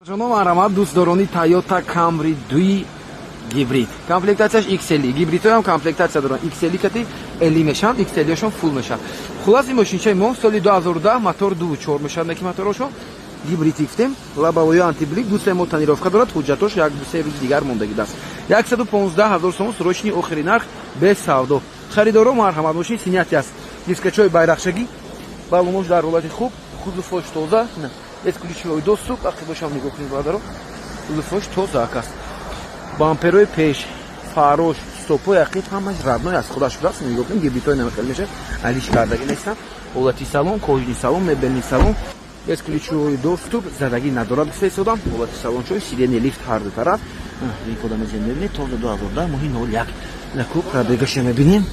Ҷоно, марҳамат, дӯстдорони Toyota Camry 2 гибрид. Комплектатсияш XL. Гибридҳоям комплектатсия доранд. XL кати L мешаванд, XL-шон full мешавад. Хулас, ин мошинчаи мо соли 2010, мотор 2.4 мешавад, неки моторошон гибрид гуфтем, лобовой антиблик, 2-3 моҳ тонировка дорад, ҳуҷҷатош 1-2-3 рӯзи дигар мондагидааст. 115 ҳазор сомон срочный, охири нарх, без савдо. Харидоро, марҳамат, мошин синяти аст. Дискачои байрақшагӣ, балонош дар ҳолати хуб, кузовош тоза, бесключевой доступ, ақибошам нигоҳ кунед, бародаро, кузовош тоза аст. Бамперои пеш, фарош, стопои ақиб ҳамаш родной аз худаш шудааст. Нигоҳ кунед, гибридҳои намехел мешавад, алиш кардагӣ нестанд. Ҳолати салон, кожаный салон, мебельный салон, бесключевой доступ задагӣ надорад, гуфта истодам. Ҳолати салончои, сиденье лифт ҳар ду тараф. Кода мезанем, тоза, 2010, моҳи 01. Наку пробегаша мебинем,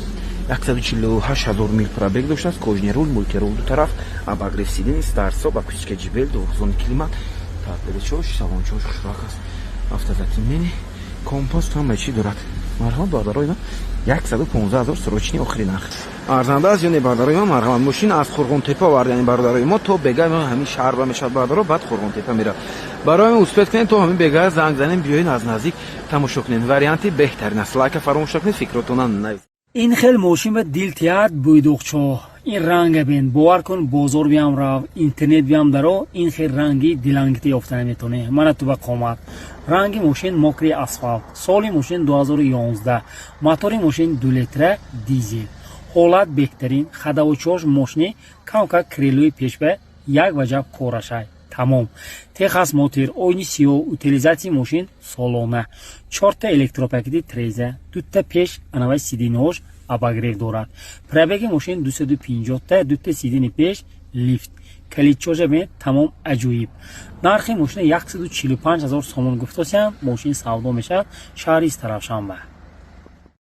148 ҳазор мил пробег доштааст. Кожаный руль, мультируль ду тараф, обогрев сидений, старт-стоп, акустика JBL, двухзонный климат, торпедачош, салончош хушрак аст, автозатемнение, компас, ҳама чӣ дорад. Марҳамат, бародарои ман, 115 ҳазор срочный, охири нарх. Арзанда аст ё не, бародарои ман? Марҳамат, мошин аз Қурғонтепа овардани, бародарои мо, то бега ҳамин шаҳр ба мешавад, бародаро, баъд Қурғонтепа меравад. Барои ҳамин успеть кунед, то ҳамин бега занг занем, биёед, аз наздик тамошо кунед. Варианти беҳтарин аст. Лайка фаромӯш накунед, фикротона нависед. Ин хел мошин ба дил тият буйдуқчо. Ин ранга бин, бовар кун, бозор биям рав, интернет биям даро, ин хел ранги дилангите ёфта наметонӣ. Мана ту ба қомат. Ранги мошин мокрый асфалт, соли мошин 2011, мотори мошин 2 литра дизел, ҳолат беҳтарин, ходовойчош мошини камка крылои пешба як ваҷаб корашай, тамом. Техосмотр, ойни сиёҳ, утилизатсияи мошин солона, чорта электропакети треза, дута пеш анавай сиденьеҳош обогрев дорад. Пробеги мошин 250-та, дута сиденье пеш лифт, калидчожа бинед, тамом аҷоиб. Нархи мошина 145 000 сомон гуфтосиям, мошин савдо мешавад, шаҳри Истаравшанба.